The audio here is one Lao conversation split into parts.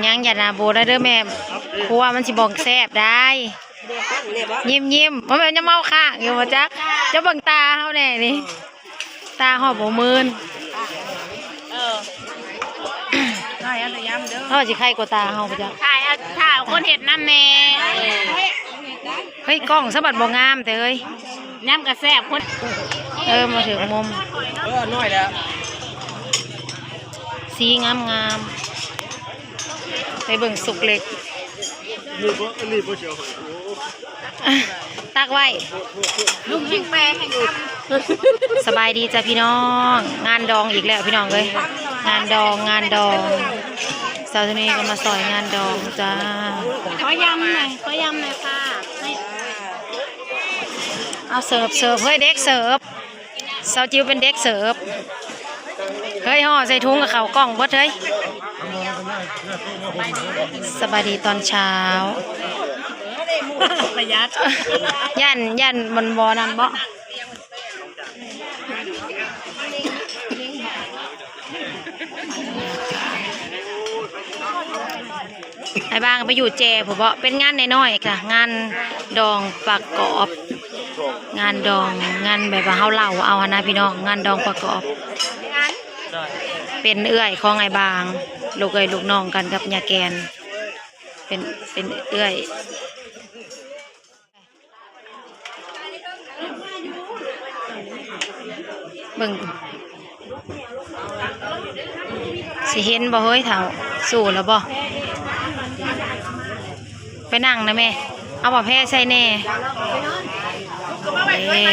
ຍັງຢ່າໜ້າໂບໄດ້ເດີແມ່ ຄົວມັນຊິບໍ່ແຊບໄດ໋. ຍິ້ມໆ ບໍ່ແມ່ນຍັງເມົາຄ້າງຢູ່ບໍ່ຈັກ. ເຈົ້າເບິ່ງຕາເຮົາແດ່ນີ້ ຕາເຮົາບໍ່ມື່ນ. ເອີ ຖ່າຍເອົາແຕ່ຍຳເດີ ເຮົາຊິໄຄກວ່າຕາເຮົາບໍ່ຈັກ. ຖ່າຍເອົາ ຖ້າເອົາຄົນເຮັດນຳແດ່. ເຮີ້ຍ ກ້ອງສະບັດບໍ່ງາມແຕ່ເຮີ້ຍ. ຍຳກະແຊບຄົນ ເອີ ມາຖືກມຸມ. ເອີ ນ້ອຍແລ້ວ ສີງາມໆ. ໄປເບິ່ງສຸກເລັກ ນີ້ບໍ່ ອັນນີ້ບໍ່ຊິເອົາໃຫ້. ໂອ້ ຕັກໄວ້ ລຸງແຮງແປແຮງຄຳ. ສະບາຍດີຈ້າພີ່ນ້ອງ ງານດອງອີກແລ້ວພີ່ນ້ອງເອີຍ ງານດອງ ງານດອງ. ສາວໂທນີກໍມາຊ່ອຍງານດອງຈ້າ. ຂໍຍຳໜ່ອຍ ຂໍຍຳໜ່ອຍຄ່ະ. ເອົາເສີບ ເສີບ ເຮີ້ຍ ເດັກເສີບ. ສາວຈິວເປັນເດັກເສີບ. ເຮີ້ຍ ຫໍ່ໃສ່ຖົງກັບເຂົ້າກ້ອງເບິດເຮີ້ຍ. ສະບາຍດີຕອນເຊົ້າ. ປະຢັດ ຢ້ານ ຢ້ານມັນບໍ່ນັ້ນເບາະ. ອ້າຍບາງໄປຢູ່ແຈພຸ້ນເບາະ. ເປັນງານນ້ອຍໆ ກະງານດອງປາກອບ ງານດອງ ງານແບບວ່າເຮົາເລົ່າເອົາຫັ້ນນະພີ່ນ້ອງ ງານດອງປາກອບ. ເປັນເອື້ອຍຂອງອ້າຍບາງ ລູກເອື້ອຍລູກນ້ອງກັນກັບຍາແກນ ເປັນ ເປັນເອື້ອຍ. ເບິ່ງ ຊິເຫັນບໍ່ເຮີ້ຍເຖົ້າ? ສູ້ແລ້ວບໍ່? ໄປນັ່ງນະແມ່ ເອົາຜ້າແພໃສ່ແດ່. ເອີ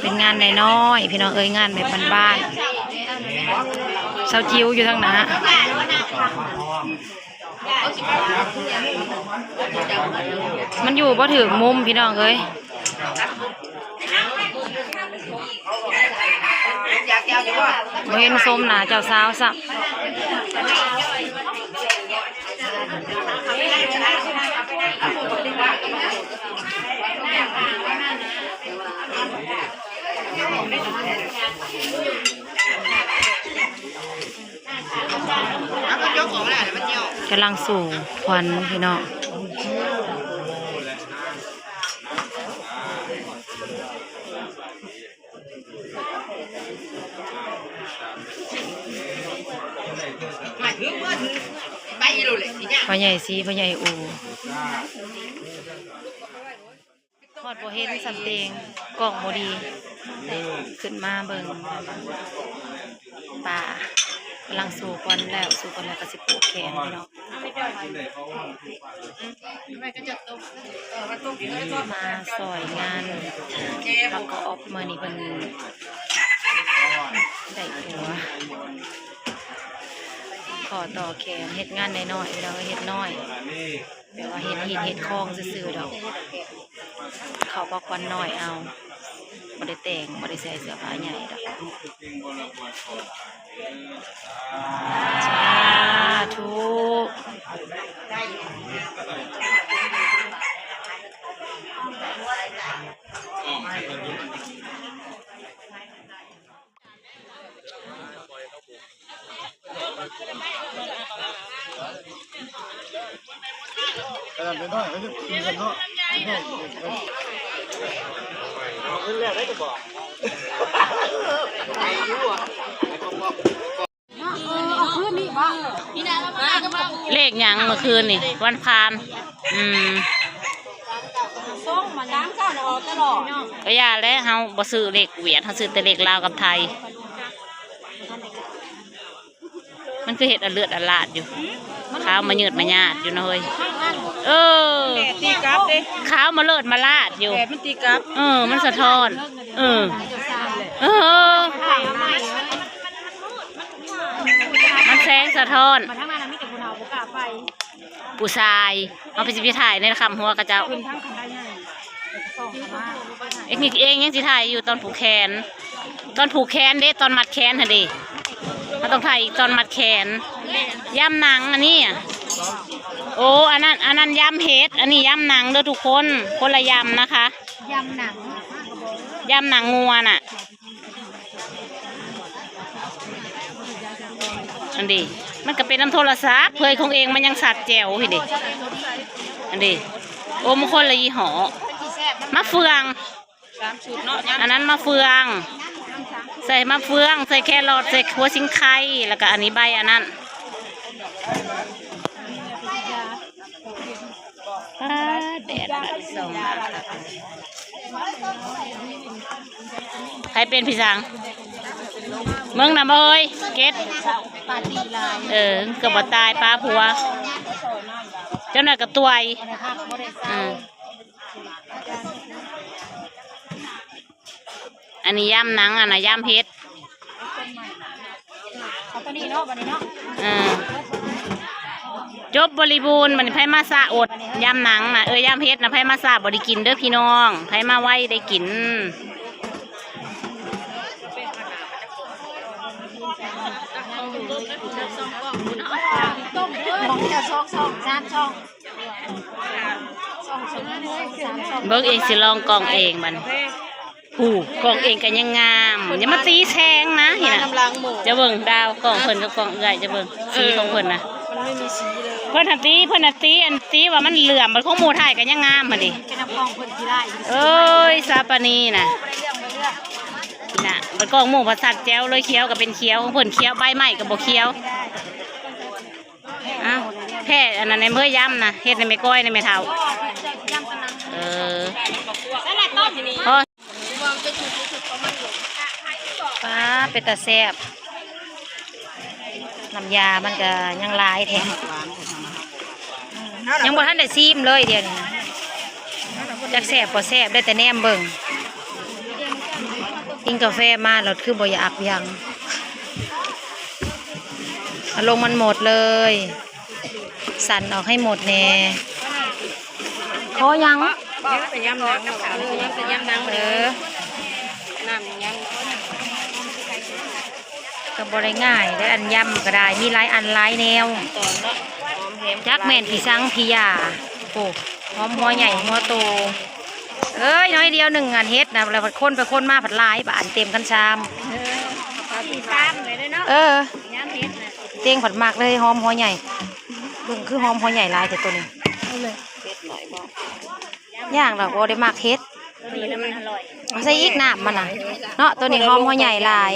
ເປັນງານນ້ອຍໆ ພີ່ນ້ອງເອີຍ ງານແບບບ້ານໆ. ສາວຈິວຢູ່ທາງໜ້າ. ມັນຢູ່ບໍ່ຖືກມຸມພີ່ນ້ອງເອີຍ ບໍ່ເຫັນຊົມໜ້າເຈົ້າສາວຊ້ຳ. ກຳລັງສູ້ຄວັນພີ່ນ້ອງ. ພໍ່ໃຫຍ່ສີ ພໍ່ໃຫຍ່ອູ. ຮອດບໍ່ເຫັນສ່ຳເຕງ ກ້ອງບໍ່ດີ. ຂຶ້ນມາເບິ່ງປ້າກຳລັງສູ້ຄວັນແລ້ວ ສູ້ຄວັນແລ້ວກະຊິຜູກແຂນພີ່ນ້ອງ. ມາຊ່ອຍງານປະກອບ ມື້ນີ້ເພິ່ນໄດ້ຜົວ ຂໍຕໍ່ແຂນ ເຮັດງານນ້ອຍໆ ພີ່ນ້ອງເອີຍ ເຮັດນ້ອຍ ແບບວ່າເຮັດຮີດເຮັດຄອງຊື່ໆ ດອກ. ເຂົ້າພາກວັນນ້ອຍເອົາ ບໍ່ໄດ້ແຕ່ງ ບໍ່ໄດ້ໃສ່ເສື້ອຜ້າໃຫຍ່ດອກ. ສາທຸ. ເລກຫຍັງມື້ຄືນນີ້ ວັນພານ? ອືມ ກະຢ່າແຫຼະ ເຮົາບໍ່ຊື້ເລກຫວຽດ ເຮົາຊື້ແຕ່ເລກລາວກັບໄທ. ມັນຄືເຮັດອະເລືອດອະຫຼາດຢູ່ ຂາວມະຍືດມະຍາດຢູ່ນະເຮີ້ຍ. ເອີ ແດດຕີກັບເດ້ ຂາວມະເລີດມະລາດຢູ່ ແດດມັນຕີກັບ. ເອີ ມັນສະທ້ອນ. ເອີ ເອີ ມັນແສງສະທ້ອນ. ມາທາງນັ້ນມີແຕ່ຜູ້ເຖົ້າບໍ່ກ້າໄປ ຜູ້ຊາຍ ເຮົາໄປຊິໄປຖ່າຍໃນຄຳຫົວເຂົາເຈົ້າ. ເອັກນິກເອງຍັງຊິຖ່າຍຢູ່ຕອນຜູກແຂນ ຕອນຜູກແຂນເດ້ ຕອນມັດແຂນຫັ້ນເດ້ ເຮົາຕ້ອງຖ່າຍອີກຕອນມັດແຂນ. ຢຳໜັງອັນນີ້ ໂອ້ ອັນນັ້ນ ອັນນັ້ນຢຳເຫັດ ອັນນີ້ຢຳໜັງເດີທຸກຄົນ ຄົນລະຢຳນະຄະ. ຢຳໜັງ ຢຳໜັງງົວນະ. ອັນນີ້ ມັນກໍເປັນນຳໂທລະສັບ ເຜີຍຂອງເອງມັນຍັງຊັດແຈ່ວພີ້ເດ. ອັນນີ້ ໂອ້ ມັນຄົນລະຍີ່ຫໍ້. ໝາກເຟືອງ ສາມຊຸດເນາະ ອັນນັ້ນໝາກເຟືອງ ໃສ່ໝາກເຟືອງ ໃສ່ແຄຣອດ ໃສ່ຫົວສິງໄຄ ແລ້ວກໍອັນນີ້ໃບອັນນັ້ນ. ປາດ ແດດບາດນີ້ສ່ອງມາ ໃຜເປັນພີ່ຊ້າງ? ມຶງນະບໍ່ເຮີ້ຍ ເກັດ ເອີ ເກືອບບໍ່ຕາຍ ປາຜົວ ເຈົ້າໜ້າກໍຕ່ວຍ ອືມ. ອັນນີ້ຢຳໜັງ ອັນນັ້ນຢຳເຫັດ ເອົາຕົວນີ້ເນາະ ບັດນີ້ເນາະ ເອີ ຈົບບໍລິບູນ. ບັດນີ້ໃຜມາຊ້າອົດ ຢຳໜັງນະ ເອີ ຢຳເຫັດນະ ໃຜມາຊ້າບໍ່ໄດ້ກິນເດີພີ່ນ້ອງ ໃຜມາໄວໄດ້ກິນ. ເບິ່ງເອງ ຊິລອງກ້ອງເອງບັດນີ້ ຜູ້ກ້ອງເອງກໍຍັງງາມ ຢ່າມາຕີແສງນະ ນີ້ນະ ຈະເບິ່ງດາວກ້ອງເພິ່ນກັບກ້ອງເອື້ອຍ ຈະເບິ່ງສີຂອງເພິ່ນນະ ມັນບໍ່ມີສີເລີຍ ເພິ່ນຫັ້ນຕີ ເພິ່ນຫັ້ນຕີ ອັນຕີວ່າມັນເຫຼື້ອມ ບັດຂອງໝູ່ຖ່າຍກໍຍັງງາມຫັ້ນເດ. ເອີຍ ສາປານີນະ ນະ ບັດກ້ອງໝູ່ພັດຊັດແຈ່ວເລີຍ ຂຽວກໍເປັນຂຽວ ຂອງເພິ່ນຂຽວ ໃບໄມ້ກໍບໍ່ຂຽວ. ອ້າວ ແພ້ອັນນັ້ນໃນເມືອຢຳນະ ເຮັດໃນແມ່ກ້ອຍໃນແມ່ເຖົ້າ ເອີ ພໍ ປ້າ ເປັນຕາແຊບ ນ້ຳຢາມັນກະຍັງຫຼາຍແທ້ ຍັງບໍ່ທັນໄດ້ຊີມເລີຍດຽວນີ້ ຈັກແຊບບໍ່ແຊບ ໄດ້ແຕ່ແນມເບິ່ງ ກິນກາແຟມາແລ້ວຄືບໍ່ຢາກຫຍັງ ເອົາລົງມັນໝົດເລີຍ ສັນອອກໃຫ້ໝົດແດ່. ຂໍຫຍັງ? ເອີ ກໍບໍ່ໄດ້ງ່າຍເດ້ ອັນຢຳກໍໄດ້ ມີຫຼາຍອັນຫຼາຍແນວ ຈັກແມ່ນຜີສັງຜີຢາ ໂອ້ ຫອມຫົວໃຫຍ່ຫົວໂຕ ເອີຍ ໜ້ອຍດຽວໜຶ່ງ ອັນເຮັດນະ ແລ້ວພັດຄົນໄປຄົນມາພັດຫຼາຍ ບາດເຕັມກັນຊາມ ເອີ ເອີ ເຕັງພັດມັກເລີຍ ຫອມຫົວໃຫຍ່ ເບິ່ງຄືຫອມຫົວໃຫຍ່ຫຼາຍແທ້ໂຕນີ້ ເຜັດໜ້ອຍບໍ່ ຢ່າງດອກ ບໍ່ໄດ້ມັກເຜັດ ເອົາໃສ່ອີກນ້ຳມັນນະ ເນາະ ໂຕນີ້ຫອມຫົວໃຫຍ່ຫຼາຍ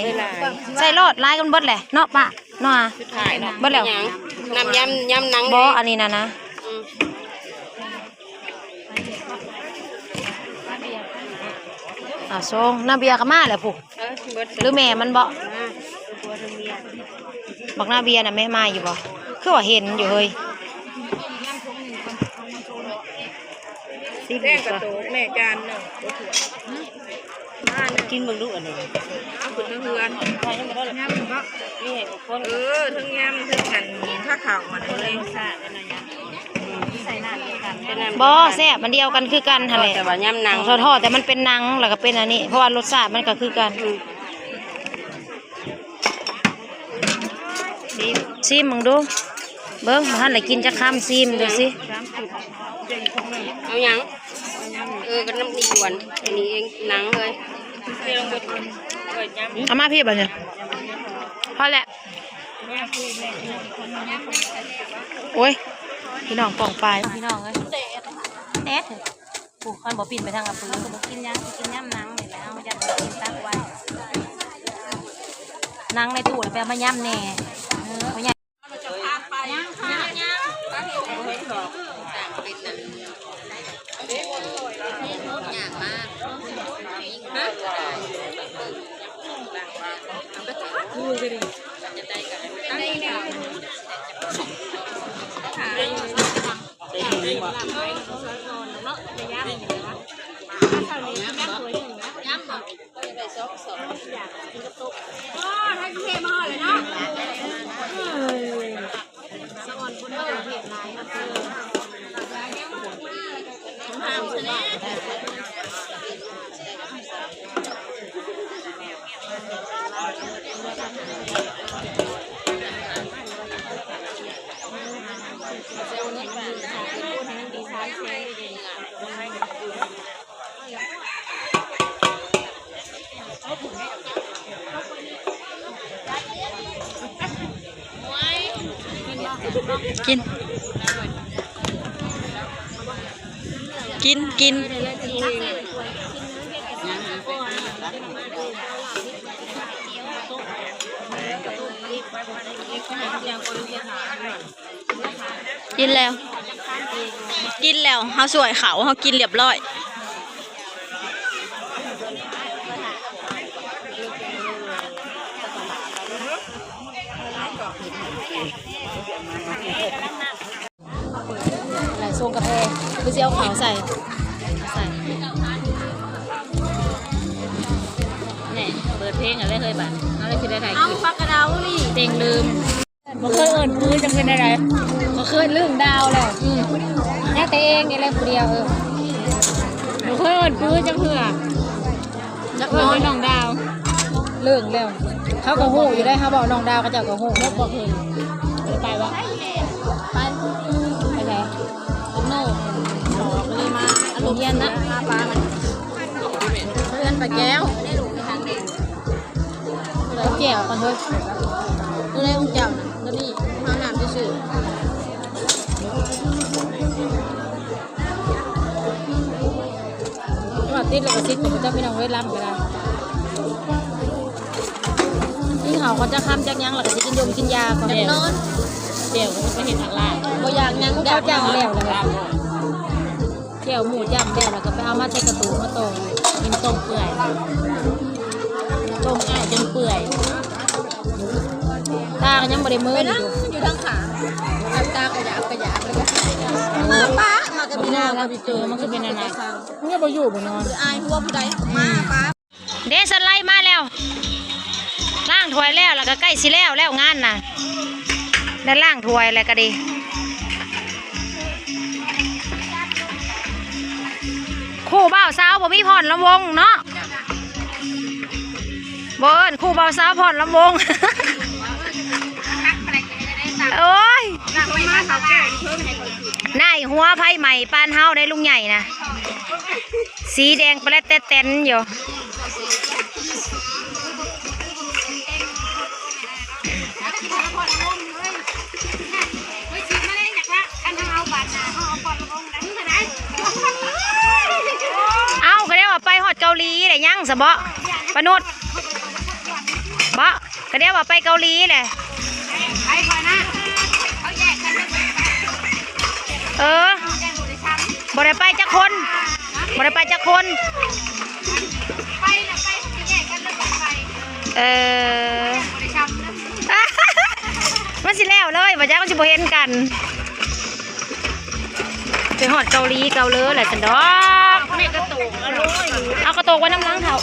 ໃສ່ໂລດ ຫຼາຍກັນເບິດແຫຼະເນາະ ປະເນາະ ສຸດທ້າຍເນາະ ເບິດແລ້ວ ຫຍັງ ນ້ຳຢຳ ຢຳໜັງ ບໍ່ ອັນນີ້ນະນະ ອືມ ອ້າວ ສົ່ງ ນາເບຍກໍມາແລ້ວພຸ້ນ ເອີ ເບິດ ຫຼືແມ່ມັນເບາະ ບັກນາເບຍນະ ແມ່ມາຢູ່ບໍ່? ຄືວ່າເຫັນຢູ່ເຮີ້ຍ ຊິມ ແປ້ງກະໂຕກແມ່ຈານໜຶ່ງ ບໍ່ຖ້ວຍ ກິນເບິ່ງດູອັນນີ້ ເອົາຂຶ້ນເຮືອນ ເອີ ເທິງຍຳເທິງອັນ ພາເຂົ້າອັນນີ້ເລີຍ ບໍ່ ແຊບ ມັນດຽວກັນຄືກັນຫັ້ນແຫຼະ ແຕ່ວ່າຍຳໜັງ ທອດໆ ແຕ່ມັນເປັນໜັງ ແລ້ວກໍເປັນອັນນີ້ ເພາະວ່າລົດຊາດມັນກໍຄືກັນ ອືມ ຊີມເບິ່ງດູ ເບິ່ງ ບໍ່ທັນໄດ້ກິນຈັກຄຳ ຊີມດູຊິ ເອົາຫຍັງ? ເອີ ກໍນ້ຳນີ້ດ່ວນ ອັນນີ້ເອງ ໜັງເລີຍ ເອົາມາພີ້ບັດນີ້ ພໍແລ້ວ ໂອ້ຍ ພີ່ນ້ອງປ້ອງປາຍ ພີ່ນ້ອງເອີຍ ແດດ ໂອ້ ຄັນບໍ່ປິ່ນໄປທາງອາປື ເຮົາກໍບໍ່ກິນຫຍັງ ຊິກິນຍຳໜັງນີ້ແຫຼະ ເຮົາຢາກກິນຕັກໄວ້ ໜັງໃນຕູ້ແລ້ວໄປເອົາມາຍຳແດ່ ເອີ ພໍ່ໃຫຍ່ ກິນ ກິນ ກິນ ກິນແລ້ວ ກິນແລ້ວ ເຮົາສວຍເຂົ້າ ເຮົາກິນລຽບຮ້ອຍ. ແລ້ວຊົງກາແຟ ຄືຊິເອົາເຂົ້າໃສ່ ໃສ່ ແນ່ ເປີດເພງເອົາເລີຍເຮີ້ຍ ບາດເຮົາເລີຍຊິໄດ້ຖ່າຍຄລິບ ເອົາ ປັກກະດາວນີ້ ເຕັງລືມ ບໍ່ເຄີຍເອີ້ນປືຈັກເປັນໃດໃດ ບໍ່ເຄີຍລຶ້ງດາວແລ້ວ ອືມ ຍັງແຕ່ເອງນີ້ແຫຼະຜູ້ດຽວ ເອີ ບໍ່ເຄີຍເອີ້ນປືຈັກເທື່ອ ຈັກນ້ອຍນ້ອງດາວ ເລີກແລ້ວ ເຂົາກໍຮູ້ຢູ່ໄດ໋ ເຮົາເວົ້ານ້ອງດາວ ເຂົາເຈົ້າກໍຮູ້ ເລີກບໍ່ຄືນ ໄປບໍ່ ໄປ ໄປໃສ ໂນ ບໍ່ໄດ້ມາ ອາລົມເຢັນນະ ຫາປາມັນ ເຮືອນປາແກ້ວ ເອົາແຈ່ວກ່ອນເຮີ້ຍ ໂຕໃດຂອງເຈົ້ານະ ໂຕນີ້ ເຮົານ້ຳຊື່ໆ. ວ່າຕິດແລ້ວກໍຊິດ ເຂົາເຈົ້າ ພີ່ນ້ອງເອີຍ ລຳກໍໄດ້ ກິນເຂົ້າກ່ອນຈັກຄຳຈັກຫຍັງ ແລ້ວກໍຊິກິນຢົງກິນຢາກ່ອນ ແຈ່ວ ແຈ່ວກໍໄປເຮັດທາງລາດ ບໍ່ຢາກຫຍັງ ຢາກກິນແລ້ວ ແຈ່ວໝູຈ້ຳແລ້ວ ແລ້ວກໍໄປເອົາມາໃສ່ກະຕຸມາຕົ້ມ ກິນຕົ້ມເປື່ອຍ ຕົ້ມອ້າຍຈົນເປື່ອຍ ຕາກໍຍັງບໍ່ໄດ້ເມີ້ນຢູ່ ຢູ່ທາງຂ້າງ ຕາກໍຢາກ ກໍຢາກ ມາປ້າ ມາກັບອີ່ນາງ ເອີ ມັນຄືເປັນອັນນັ້ນ ມັນກໍບໍ່ຢູ່ບໍ່ນອນ ອາຍຫົວຜູ້ໃດ ມາປ້າ ເດ້ ສັນໄລມາແລ້ວ ລ້າງຖ້ວຍແລ້ວ ແລ້ວກໍໃກ້ຊິແລ້ວແລ້ວງານນະ ໄດ້ລ້າງຖ້ວຍແລ້ວກໍດີ ຄູ່ບ່າວສາວບໍ່ມີຜ່ອນລຳວົງເນາະ ບໍ່ເອີ້ນຄູ່ບ່າວສາວຜ່ອນລຳວົງ ໂອ້ຍ ນາຍຫົວໄຟໄໝ້ປານເຮົາໄດ໋ ລຸງໃຫຍ່ນະ ສີແດງປະແລັດແຕດແຕນຢູ່ ເອົ້າ ກໍໄດ້ວ່າໄປຮອດເກົາຫຼີແລ້ວ ຍັງຊະເບາະ ປານຸດ ເບາະ ກະດຽວວ່າໄປເກົາຫຼີແຫຼະ ໄປກ່ອນນະ ເຂົາແຍກກັນ ເອີ ບໍ່ໄດ້ໄປຈັກຄົນ ບໍ່ໄດ້ໄປຈັກຄົນ ໄປລະໄປ ເຂົາແຍກກັນລະໄປ ເອີ ມັນຊິແລ້ວເລີຍບໍ່ຈັກ ມັນຊິບໍ່ເຫັນກັນ. ໄປຮອດເກົາຫຼີເກົາເລີແຫຼະຊັ້ນດອກ ເອົາກະໂຕກໄວ້ນຳຫຼັງເຖົ້າ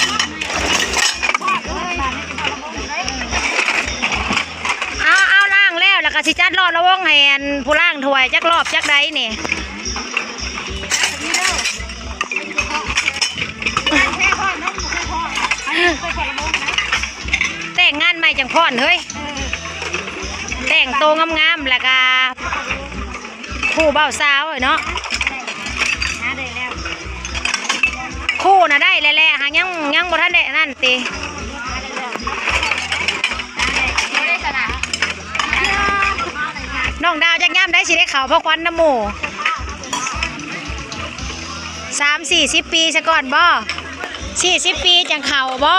ເອົາ ເອົາລ້າງແລ້ວ ແລ້ວກະຊິຈັດຫຼອດລະວົງໃຫ້ອັນຜູ້ລ້າງຖ້ວຍຈັກລອບຈັກໃດນີ້ ແຕ່ງງານໃໝ່ຈັ່ງພ້ອນເຮີ້ຍ ແຕ່ງໂຕງາມໆ ແລ້ວກະ ຄູ່ບ່າວສາວເນາະ ຄູ່ນະໄດ້ແລ້ວແຫຼະ ຫາກຍັງ ຍັງບໍ່ທັນໄດ້ອັນນັ້ນຕິ ນ້ອງດາວຈັກຍາມໃດຊິໄດ້ເຂົ້າພາຂວັນນຳໝູ່ ສາມສີ່ສິບປີຊະກ່ອນບໍ ສີ່ສິບປີຈັ່ງເຂົ້າບໍ.